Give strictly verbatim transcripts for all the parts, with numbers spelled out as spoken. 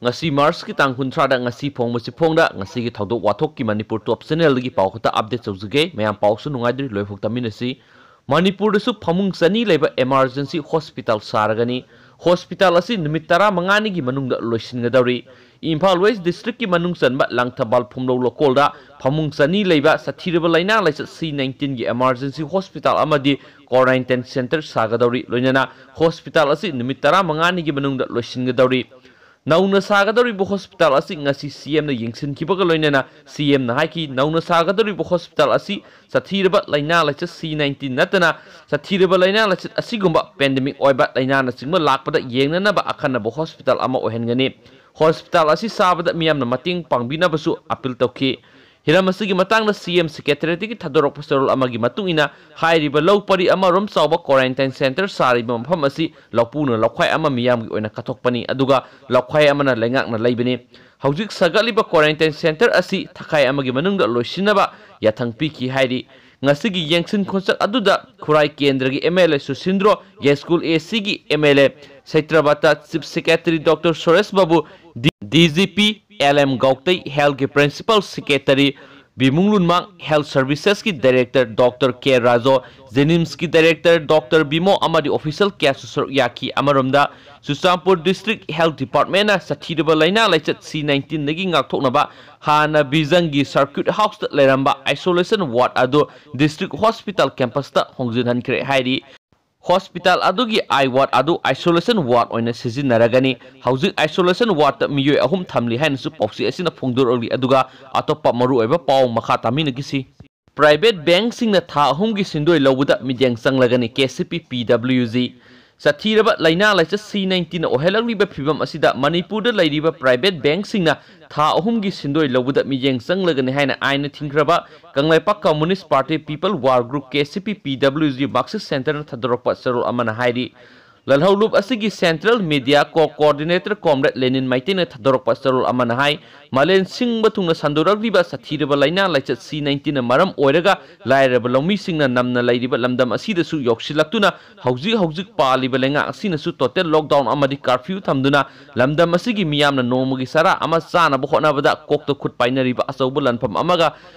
ꯉꯁꯤ ꯃꯥꯔꯆꯀꯤ ꯇꯥꯡ ꯀꯨꯟꯊ꯭ꯔꯥꯗ ꯉꯁꯤ ꯐꯣꯡꯕꯁꯤ ꯐꯣꯡꯗ ꯉꯁꯤꯒꯤ ꯊꯧꯗꯣꯛ ꯋꯥꯊꯣꯛꯀꯤ ꯃꯅꯤꯄꯨꯔ ꯇꯣꯞ ꯆꯦꯅꯦꯜꯗꯒꯤ ꯄꯥꯎ ꯈꯛꯇ ꯑꯞꯗꯦꯠ ꯇꯧꯖꯒꯦ꯫ ꯃꯌꯥꯝ ꯄꯥꯎꯁꯨ ꯅꯨꯡꯉꯥꯏꯗ꯭ꯔꯤ, ꯂꯣꯏꯐꯥꯎ ꯇꯝꯃꯤꯟꯅꯁꯤ꯫ ꯃꯅꯤꯄꯨꯔꯗꯁꯨ ꯐꯃꯨꯡ ꯆꯅꯤ ꯂꯩꯕ ꯏꯃꯥꯔꯖꯦꯟꯁꯤ ꯍꯣꯁꯄꯤꯇꯥꯜ ꯁꯥꯔꯒꯅꯤ꯫ ꯍꯣꯁꯄꯤꯇꯥꯜ ꯑꯁꯤ ꯅꯨꯃꯤꯠ ꯇꯔꯥꯃꯉꯥꯅꯤꯒꯤ ꯃꯅꯨꯡꯗ ꯂꯣꯏꯁꯤꯟꯒꯗꯧꯔꯤ꯫ ꯏꯝꯐꯥꯜ ꯋꯦꯁ ꯗꯤꯁꯇ꯭ꯔꯤꯛꯀꯤ ꯃꯅꯨꯡ ꯆꯟꯕ ꯂꯪꯊꯕꯥꯜ ꯐꯨꯝꯂꯧ ꯂꯣꯀꯣꯜꯗ ꯐꯃꯨꯡ ꯆꯅꯤ ꯂꯩꯕ ꯁꯥꯊꯤꯔꯕ ꯂꯥꯏꯅꯥ ꯂꯥꯏꯆꯠ ꯁꯤ ꯅꯥꯏꯟꯇꯤꯟꯒꯤ ꯏꯃꯥꯔꯖꯦꯟꯁꯤ ꯍꯣꯁꯄꯤꯇꯥꯜ ꯑꯃꯗꯤ ꯀ꯭ꯋꯥꯔꯦꯟꯇꯥꯏꯟ ꯁꯦꯟꯇꯔ ꯁꯥꯒꯗꯧꯔꯤ꯫ ꯂꯣꯏꯅꯅ ꯍꯣꯁꯄꯤꯇꯥꯜ ꯑꯁꯤ ꯅꯨꯃꯤꯠ ꯇꯔꯥꯃꯉꯥꯅꯤꯒꯤ ꯃꯅꯨꯡꯗ ꯂꯣꯏꯁꯤꯟꯒꯗꯧꯔꯤ꯫ ꯅꯧꯅ ꯁꯥꯒꯗꯧꯔꯤꯕ ꯍꯣꯁꯄꯤꯇꯥꯜ ꯑꯁꯤ ꯉꯁꯤ ꯁꯤ ꯑꯦꯝꯅ ꯌꯦꯡꯁꯤꯟꯈꯤꯕꯒ ꯂꯣꯏꯅꯅ ꯁꯤ ꯑꯦꯝꯅ ꯍꯥꯏꯈꯤ, ꯅꯧꯅ ꯁꯥꯒꯗꯧꯔꯤꯕ ꯍꯣꯁꯄꯤꯇꯥꯜ ꯑꯁꯤ ꯁꯥꯊꯤꯔꯕ ꯂꯥꯏꯅꯥ ꯂꯥꯏꯆꯠ ꯁꯤ ꯅꯥꯏꯟꯇꯤꯟ ꯅꯠꯇꯅ ꯁꯥꯊꯤꯔꯕ ꯂꯥꯏꯅꯥ ꯂꯥꯏꯆꯠ ꯑꯁꯤꯒꯨꯝꯕ ꯄꯦꯟꯗꯦꯃꯤꯛ ꯑꯣꯏꯕ ꯂꯥꯏꯅꯥꯅꯆꯤꯡꯕ ꯂꯥꯛꯄꯗ ꯌꯦꯡꯅꯅꯕ ꯑꯈꯟꯅꯕ ꯍꯣꯁꯄꯤꯇꯥꯜ ꯑꯃ ꯑꯣꯏꯍꯟꯒꯅꯤ꯫ ꯍꯣꯁꯄꯤꯇꯥꯜ ꯑꯁꯤ ꯁꯥꯕꯗ ꯃꯤꯌꯥꯝꯅ ꯃꯇꯦꯡ ꯄꯥꯡꯕꯤꯅꯕꯁꯨ ꯑꯄꯤꯜ ꯇꯧꯈꯤ꯫ ꯍꯤꯔꯝ ꯑꯁꯤꯒꯤ ꯃꯇꯥꯡꯗ ꯁꯤ ꯑꯦꯝ ꯁꯦꯀ꯭ꯔꯦꯇꯔꯤꯌꯦꯠꯇꯒꯤ ꯊꯥꯗꯣꯔꯛꯄ ꯆꯦꯔꯣꯜ ꯑꯃꯒꯤ ꯃꯇꯨꯡ ꯏꯟꯅ, ꯍꯥꯏꯔꯤꯕ ꯂꯧ ꯄꯔꯤ ꯑꯃꯔꯣꯝ ꯆꯥꯎꯕ ꯀ꯭ꯋꯥꯔꯦꯟꯇꯥꯏꯟ ꯁꯦꯟꯇꯔ ꯁꯥꯔꯤꯕ ꯃꯐꯝ ꯑꯁꯤ ꯂꯧꯄꯨꯅ ꯂꯧꯈꯥꯏ ꯑꯃ ꯃꯤꯌꯥꯝꯒꯤ ꯑꯣꯏꯅ ꯀꯠꯊꯣꯛꯄꯅꯤ, ꯑꯗꯨꯒ ꯂꯧꯈꯥꯏ ꯑꯃꯅ ꯂꯩꯉꯥꯛꯅ ꯂꯩꯕꯅꯤ꯫ ꯍꯧꯖꯤꯛ ꯁꯥꯒꯠꯂꯤꯕ ꯀ꯭ꯋꯥꯔꯦꯟꯇꯥꯏꯟ ꯁꯦꯟꯇꯔ ꯑꯁꯤ ꯊꯥꯈꯥꯏ ꯑꯃꯒꯤ ꯃꯅꯨꯡꯗ ꯂꯣꯏꯁꯤꯟꯅꯕ ꯌꯥꯊꯪ ꯄꯤꯈꯤ ꯍꯥꯏꯔꯤ꯫ ꯉꯁꯤꯒꯤ ꯌꯦꯡꯁꯤꯟ ꯈꯣꯠꯆꯠ ꯑꯗꯨꯗ ꯈꯨꯔꯥꯏ ꯀꯦꯟꯗ꯭ꯔꯒꯤ M L A ꯁꯨꯁꯤꯟꯗ꯭ꯔꯣ, Yaiskul A ꯁꯤꯒꯤ ꯑꯦꯝ ꯑꯦꯜ ꯑꯦ ꯁꯩꯇ꯭ꯔꯕꯇ, chief secretary doctor Suresh Babu, D-, D G P L M Khaute, ꯍꯦꯜꯊꯀꯤ ꯄ꯭ꯔꯤꯟꯁꯤꯄꯥꯜ ꯁꯦꯀ꯭ꯔꯦꯇꯔꯤ ꯕꯤꯃꯨꯡꯂꯨꯟꯃꯥꯡ, ꯍꯦꯜꯊ ꯁꯔꯚꯤꯁꯦꯁꯀꯤ ꯗꯥꯏꯔꯦꯛꯇꯔ ꯗꯣꯛꯇꯔ ꯀꯦ ꯔꯥꯖꯣ, ꯖꯦꯅꯤꯝꯁꯀꯤ ꯗꯥꯏꯔꯦꯛꯇꯔ ꯗꯣꯛꯇꯔ ꯕꯤꯃꯣ ꯑꯃꯗꯤ ꯑꯣꯐꯤꯁꯤꯌꯦꯜ ꯀꯌꯥꯁꯨ ꯁꯔꯨꯛ ꯌꯥꯈꯤ꯫ ꯑꯃꯔꯣꯝꯗ, ꯆꯨꯔꯆꯥꯟꯄꯨꯔ ꯗꯤꯁꯇ꯭ꯔꯤꯛ ꯍꯦꯜꯊ ꯗꯤꯄꯥꯔꯠꯃꯦꯟꯅ ꯁꯥꯊꯤꯔꯕ ꯂꯥꯏꯅꯥ ꯂꯥꯏꯆꯠ ꯁꯤ ꯅꯥꯏꯟꯇꯤꯟꯗꯒꯤ ꯉꯥꯛꯊꯣꯛꯅꯕ ꯍꯥꯟꯅ ꯕꯤꯖꯪꯒꯤ ꯁꯔꯀ꯭ꯌꯨꯠ ꯍꯥꯎꯁꯇ ꯂꯩꯔꯝꯕ ꯑꯥꯏꯁꯣꯂꯦꯁꯟ ꯋꯥꯔꯗ ꯑꯗꯨ ꯗꯤꯁꯇ꯭ꯔꯤꯛ ꯍꯣꯁꯄꯤꯇꯥꯜ ꯀꯦꯝꯄꯁꯇ ꯍꯣꯡꯖꯤꯟꯍꯟꯈ꯭ꯔꯦ ꯍꯥꯏꯔꯤ꯫ ꯍꯣꯁꯄꯤꯇꯥꯜ ꯑꯗꯨꯒꯤ ꯑꯥꯏ ꯋꯥꯔꯗ ꯑꯗꯨ ꯑꯥꯏꯁꯣꯂꯦꯁꯟ ꯋꯥꯔꯗ ꯑꯣꯏꯅ ꯁꯤꯖꯤꯟꯅꯔꯒꯅꯤ꯫ ꯍꯧꯖꯤꯛ ꯑꯥꯏꯁꯣꯂꯦꯁꯟ ꯋꯥꯔꯗꯇ ꯃꯤꯑꯣꯏ ꯑꯍꯨꯝ ꯊꯝꯂꯤ ꯍꯥꯏꯅꯁꯨ ꯄꯥꯎꯆꯦ ꯑꯁꯤꯅ ꯐꯣꯡꯗꯣꯔꯛꯂꯤ꯫ ꯑꯗꯨꯒ ꯑꯇꯣꯞꯄ ꯃꯔꯨꯑꯣꯏꯕ ꯄꯥꯎ ꯃꯈꯥ ꯇꯥꯃꯤꯟꯅꯈꯤꯁꯤ꯫ ꯄ꯭ꯔꯥꯏꯚꯦꯠ ꯕꯦꯡꯛꯁꯤꯡꯅ ꯊꯥ ꯑꯍꯨꯝꯒꯤ ꯁꯦꯟꯗꯣꯏ ꯂꯧꯕꯗ ꯃꯤꯠꯌꯦꯡ ꯆꯪꯂꯒꯅꯤ, ꯀꯦ ꯁꯤ ꯄꯤ, ꯄꯤ ꯗꯕ꯭ꯂꯤꯎ ꯖꯤ꯫ ꯆꯠꯊꯤꯔꯕ ꯂꯥꯏꯅꯥ ꯂꯥꯏꯆꯠ ꯁꯤ ꯅꯥꯏꯟꯇꯤꯟꯅ ꯑꯣꯏꯍꯜꯂꯛꯂꯤꯕ ꯐꯤꯕꯝ ꯑꯁꯤꯗ ꯃꯅꯤꯄꯨꯔꯗ ꯂꯩꯔꯤꯕ ꯄ꯭ꯔꯥꯏꯚꯦꯠ ꯕꯦꯡꯛꯁꯤꯡꯅ ꯊꯥ ꯑꯍꯨꯝꯒꯤ ꯁꯦꯟꯗꯣꯏ ꯂꯧꯕꯗ ꯃꯤꯠꯌꯦꯡ ꯆꯪꯂꯒꯅꯤ ꯍꯥꯏꯅ ꯑꯥꯏꯟꯅ ꯊꯤꯡꯈ꯭ꯔꯕ Kangleipak communist party people war group, K C P, ꯄꯤ ꯗꯕ꯭ꯂꯤꯎ ꯖꯤ ꯃꯥꯔꯛꯁꯤꯁ꯭ꯠ ꯁꯦꯟꯇꯔꯅ ꯊꯥꯗꯣꯔꯛꯄ ꯆꯦꯔꯣꯜ ꯑꯃꯅ ꯍꯥꯏꯔꯤ꯫ ꯂꯥꯜꯍꯧꯂꯨꯞ ꯑꯁꯤꯒꯤ Central Media Co-Coordinator Comrade ꯂꯦꯅꯤꯟ ꯃꯩꯇꯩꯅ ꯊꯥꯗꯣꯔꯛꯄ ꯆꯔꯣꯜ ꯑꯃꯅ ꯍꯥꯏ, ꯃꯥꯂꯦꯝ ꯁꯤꯟꯕ ꯊꯨꯡꯅ ꯁꯟꯗꯣꯔꯛꯂꯤꯕ ꯁꯥꯊꯤꯔꯕ ꯂꯥꯏꯅꯥ ꯂꯥꯏꯆꯠ C nineteenꯅ ꯃꯔꯝ ꯑꯣꯏꯔꯒ ꯂꯥꯏꯔꯕ ꯂꯧꯃꯤꯁꯤꯡꯅ ꯅꯝꯅ ꯂꯩꯔꯤꯕ ꯂꯝꯗꯝ ꯑꯁꯤꯗꯁꯨ ꯌꯧꯁꯤꯜꯂꯛꯇꯨꯅ ꯍꯧꯖꯤꯛ ꯍꯧꯖꯤꯛ ꯄꯥꯜꯂꯤꯕ ꯂꯩꯉꯥꯛ ꯑꯁꯤꯅꯁꯨ total lockdown ꯑꯃꯗꯤ curfew ꯊꯝꯗꯨꯅ ꯂꯝꯗꯝ ꯑꯁꯤꯒꯤ ꯃꯤꯌꯥꯝꯅ ꯅꯣꯡꯃꯒꯤ ꯆꯔꯥ ꯑꯃ ꯆꯥꯅꯕ ꯍꯣꯠꯅꯕꯗ ꯀꯣꯛꯇ ꯈꯨꯠ ꯄꯥꯏꯅꯔꯤꯕ ꯑꯆꯧꯕ ꯂꯥꯟꯐꯝ ꯑꯃꯒ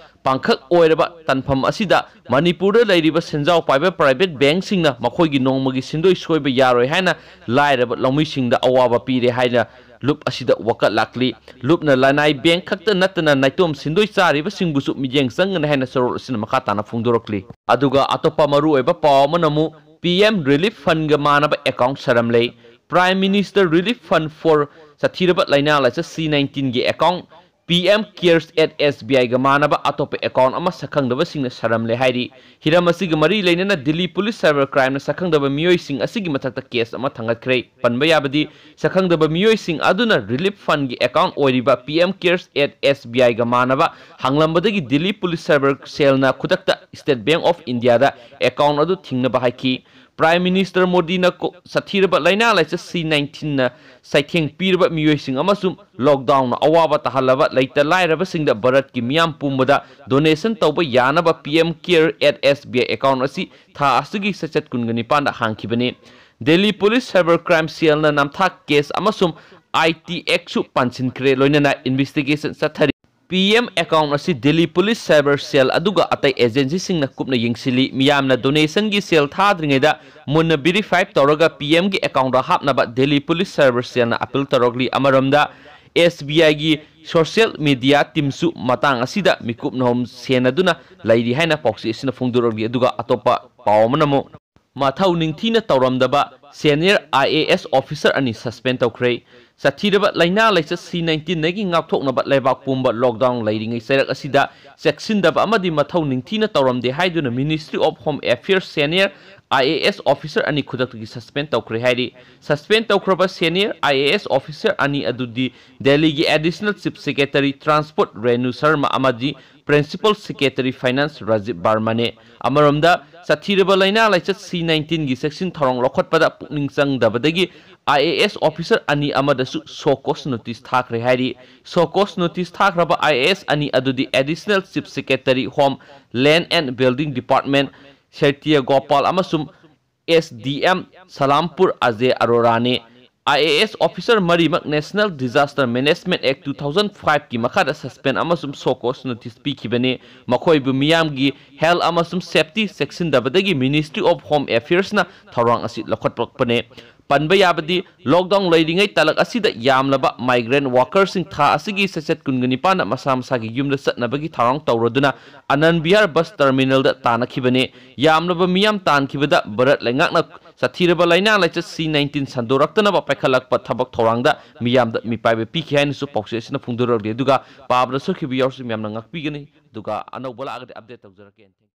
ꯄꯥꯡꯈꯛ ꯑꯣꯏꯔꯕ ꯇꯥꯟꯐꯝ ꯑꯁꯤꯗ ꯃꯅꯤꯄꯨꯔꯗ ꯂꯩꯔꯤꯕ ꯁꯦꯟꯖꯥꯎ ꯄꯥꯏꯕ private bankꯁꯤꯡꯅ ꯃꯈꯣꯏꯒꯤ ꯅꯣꯡꯃꯒꯤ ꯁꯦꯟꯗꯣꯏ ꯁꯣꯏꯕ ꯌꯥꯔꯣꯏ ꯍꯥꯏꯅ ꯂꯥꯏꯔꯕ ꯂꯧꯃꯤꯁꯤꯡꯗ ꯑꯋꯥꯕ ꯄꯤꯔꯦ ꯍꯥꯏꯅ ꯂꯨꯞ ꯑꯁꯤꯗ ꯋꯥꯀꯠ ꯂꯥꯛꯂꯤ꯫ ꯂꯨꯞꯅ ꯂꯅꯥꯏ bank ꯈꯛꯇ ꯅꯠꯇꯅ ꯅꯥꯏꯇꯣꯝ ꯁꯦꯟꯗꯣꯏ ꯆꯥꯔꯤꯕꯁꯤꯡꯕꯨꯁꯨ ꯃꯤꯠꯌꯦꯡ ꯆꯪꯒꯅꯤ ꯍꯥꯏꯅ ꯆꯔꯣꯜ ꯑꯁꯤꯅ ꯃꯈꯥ ꯇꯥꯅ ꯐꯣꯡꯗꯣꯔꯛꯂꯤ꯫ ꯑꯗꯨꯒ ꯑꯇꯣꯞꯄ ꯃꯔꯨꯑꯣꯏꯕ ꯄꯥꯎ ꯑꯃꯅ ꯑꯃꯨꯛ P M Relief Fundꯒ ꯃꯥꯟꯅꯕ account ꯁꯥꯔꯝꯂꯦ꯫ Prime Minister Relief Fund for ꯁꯥꯊꯤꯔꯕ ꯂꯥꯏꯅꯥ ꯂꯥꯏꯆꯠ C nineteenꯒꯤ account P M Cares at S B Iꯒ ꯃꯥꯟꯅꯕ ꯑꯇꯣꯞꯄ account ꯑꯃ ꯁꯛꯈꯪꯗꯕꯁꯤꯡꯅ ꯁꯥꯔꯝꯂꯦ ꯍꯥꯏꯔꯤ꯫ ꯍꯤꯔꯝ ꯑꯁꯤꯒ ꯃꯔꯤ ꯂꯩꯅꯅ ꯗꯤꯜꯂꯤ police cyber crimeꯅ ꯁꯛꯈꯪꯗꯕ ꯃꯤꯑꯣꯏꯁꯤꯡ ꯑꯁꯤꯒꯤ ꯃꯊꯛꯇ case ꯑꯃ ꯊꯥꯡꯒꯠꯈ꯭ꯔꯦ꯫ ꯄꯟꯕ ꯌꯥꯕꯗꯤ, ꯁꯛꯈꯪꯗꯕ ꯃꯤꯑꯣꯏꯁꯤꯡ ꯑꯗꯨꯅ Relief Fundꯒꯤ account ꯑꯣꯏꯔꯤꯕ P M Cares at S B Iꯒ ꯃꯥꯟꯅꯕ ꯍꯪꯂꯝꯕꯗꯒꯤ ꯗꯤꯜꯂꯤ police cyber cellꯅ ꯈꯨꯗꯛꯇ State Bank of Indiaꯗ account ꯑꯗꯨ ꯊꯤꯡꯅꯕ ꯍꯥꯏꯈꯤ꯫ Prime Minister ꯃꯣꯗꯤꯅ ꯀꯣ-, ꯁꯥꯊꯤꯔꯕ ꯂꯥꯏꯅꯥ ꯂꯥꯏꯆꯠ C nineteenꯅ ꯆꯩꯊꯦꯡ ꯄꯤꯔꯕ ꯃꯤꯑꯣꯏꯁꯤꯡ ꯑꯃꯁꯨꯡ lockdownꯅ ꯑꯋꯥꯕ ꯇꯥꯍꯜꯂꯕ ꯂꯩꯇ ꯂꯥꯏꯔꯕꯁꯤꯡꯗ ꯚꯥꯔꯠꯀꯤ ꯃꯤꯌꯥꯝ ꯄꯨꯝꯕꯗ donation ꯇꯧꯕ ꯌꯥꯅꯕ P M Care at S B I account ꯑꯁꯤ ꯊꯥ ꯑꯁꯤꯒꯤ ꯆꯩꯆꯠ ꯀꯨꯟꯒ ꯅꯤꯄꯥꯟꯗ ꯍꯥꯡꯈꯤꯕꯅꯤ꯫ ꯗꯤꯜꯂꯤ police cyber crime cellꯅ ꯅꯝꯊꯥꯛ case ꯑꯃꯁꯨꯡ I T actꯁꯨ ꯄꯥꯟꯁꯤꯟꯈ꯭ꯔꯦ, ꯂꯣꯏꯅꯅ investigation ꯆꯠꯊꯔꯤ꯫ P M account ꯑꯁꯤ ꯗꯤꯜꯂꯤ police cyber cell ꯑꯗꯨꯒ ꯑꯇꯩ agencyꯁꯤꯡꯅ ꯀꯨꯞꯅ ꯌꯦꯡꯁꯤꯜꯂꯤ꯫ ꯃꯤꯌꯥꯝꯅ donationꯒꯤ ꯁꯦꯜ ꯊꯥꯗ꯭ꯔꯤꯉꯩꯗ ꯃꯨꯟꯅ verify ꯇꯧꯔꯒ P Mꯒꯤ accountꯇ ꯍꯥꯞꯅꯕ ꯗꯤꯜꯂꯤ police cyber cellꯅ appeal ꯇꯧꯔꯛꯂꯤ꯫ ꯑꯃꯔꯣꯝꯗ, S B Iꯒꯤ social media teamꯁꯨ ꯃꯇꯥꯡ ꯑꯁꯤꯗ ꯃꯤꯀꯨꯞ ꯅꯍꯨꯝ ꯁꯦꯟꯅꯗꯨꯅ ꯂꯩꯔꯤ ꯍꯥꯏꯅ ꯄꯥꯎꯆꯦ ꯑꯁꯤꯅ ꯐꯣꯡꯗꯣꯔꯛꯂꯤ꯫ ꯑꯗꯨꯒ ꯑꯇꯣꯞꯄ ꯄꯥꯎ ꯑꯃꯅ ꯑꯃꯨꯛ, ꯃꯊꯧ ꯅꯤꯡꯊꯤꯅ ꯇꯧꯔꯝꯗꯕ senior I A S officer ꯑꯅꯤ suspend ꯇꯧꯈ꯭ꯔꯦ꯫ ꯁꯥꯊꯤꯔꯕ ꯂꯥꯏꯅꯥ ꯂꯥꯏꯆꯠ C nineteen ꯗꯒꯤ ꯉꯥꯛꯊꯣꯛꯅꯕ ꯂꯩꯕꯥꯛ ꯄꯨꯝꯕ lockdown ꯂꯩꯔꯤꯉꯩ ꯆꯩꯔꯛ ꯑꯁꯤꯗ ꯆꯦꯛꯁꯤꯟꯗꯕ ꯑꯃꯗꯤ ꯃꯊꯧ ꯅꯤꯡꯊꯤꯅ ꯇꯧꯔꯝꯗꯦ ꯍꯥꯏꯗꯨꯅ Ministry of Home Affairs senior I A S officer ꯑꯅꯤ ꯈꯨꯗꯛꯇꯒꯤ suspend ꯇꯧꯈ꯭ꯔꯦ ꯍꯥꯏꯔꯤ꯫ Suspend ꯇꯧꯈ꯭ꯔꯕ senior I A S officer ꯑꯅꯤ ꯑꯗꯨꯗꯤ ꯗꯦꯜꯂꯤꯒꯤ Additional Chief Secretary Transport Renu Sharma ꯑꯃꯗꯤ Principal Secretary Finance ꯔꯥꯖꯤꯕ ꯕꯔꯃꯅꯦ꯫ ꯑꯃꯔꯣꯝꯗ, ꯁꯥꯊꯤꯔꯕ ꯂꯥꯏꯅꯥ ꯂꯥꯏꯆꯠ C nineteen ꯒꯤ ꯆꯦꯛꯁꯤꯟ ꯊꯧꯔꯥꯡ ꯂꯧꯈꯠꯄꯗ ꯄꯨꯛꯅꯤꯡ ꯆꯪꯗꯕꯗꯒꯤ I A S officer ꯑꯅꯤ ꯑꯃꯗꯁꯨ show cause notice ꯊꯥꯈ꯭ꯔꯦ ꯍꯥꯏꯔꯤ꯫ Show cause notice ꯊꯥꯈ꯭ꯔꯕ I A S ꯑꯅꯤ ꯑꯗꯨꯗꯤ Additional Chief Secretary Home, Land and Building Department Satya Gopal ꯑꯃꯁꯨꯡ S D M ꯁꯂꯥꯝꯄꯨꯔ ꯑꯖꯦ ꯑꯔꯣꯔꯥꯅꯤ꯫ I A S officer ꯃꯔꯤꯃꯛ National Disaster Management Act two thousand five ꯀꯤ ꯃꯈꯥꯗ suspend ꯑꯃꯁꯨꯡ show cause notice ꯄꯤꯈꯤꯕꯅꯤ꯫ ꯃꯈꯣꯏꯕꯨ ꯃꯤꯌꯥꯝꯒꯤ health ꯑꯃꯁꯨꯡ safety ꯆꯦꯛꯁꯤꯟꯗꯕꯗꯒꯤ Ministry of Home Affairs ꯅ ꯊꯧꯔꯥꯡ ꯑꯁꯤ ꯂꯧꯈꯠꯂꯛꯄꯅꯤ꯫ ꯄꯟꯕ ꯌꯥꯕꯗꯤ, lockdown ꯂꯩꯔꯤꯉꯩ ꯇꯥꯂꯛ ꯑꯁꯤꯗ ꯌꯥꯝꯂꯕ migrant worker ꯁꯤꯡ ꯊꯥ ꯑꯁꯤꯒꯤ ꯆꯩꯆꯠ ꯀꯨꯟꯒ ꯅꯤꯄꯥꯟꯗ ꯃꯁꯥ ꯃꯁꯥꯒꯤ ꯌꯨꯝꯗ ꯆꯠꯅꯕꯒꯤ ꯊꯧꯔꯥꯡ ꯇꯧꯔꯗꯨꯅ ꯑꯅꯟꯗ ꯕꯤꯍꯥꯔ bus terminal ꯗ ꯇꯥꯅꯈꯤꯕꯅꯤ꯫ ꯌꯥꯝꯂꯕ ꯃꯤꯌꯥꯝ ꯇꯥꯟꯈꯤꯕꯗ ꯚꯥꯔꯠ ꯂꯩꯉꯥꯛꯅ ꯁꯥꯊꯤꯔꯕ ꯂꯥꯏꯅꯥ ꯂꯥꯏꯆꯠ C nineteen ꯁꯟꯗꯣꯔꯛꯇꯅꯕ ꯄꯥꯏꯈꯠꯂꯛꯄ ꯊꯕꯛ ꯊꯧꯔꯥꯡꯗ ꯃꯤꯌꯥꯝꯗ ꯃꯤꯄꯥꯏꯕ ꯄꯤꯈꯤ ꯍꯥꯏꯅꯁꯨ ꯄꯥꯎꯆꯦ ꯑꯁꯤꯅ ꯐꯣꯡꯗꯣꯔꯛꯂꯤ꯫ ꯑꯗꯨꯒ ꯄꯥꯕꯗ ꯁꯣꯏꯈꯤꯕ ꯌꯥꯎꯔꯁꯨ ꯃꯌꯥꯝꯅ ꯉꯥꯛꯄꯤꯒꯅꯤ꯫ ꯑꯗꯨꯒ ꯑꯅꯧꯕ ꯂꯥꯛꯑꯒꯗꯤ update ꯇꯧꯖꯔꯛꯀꯦ꯫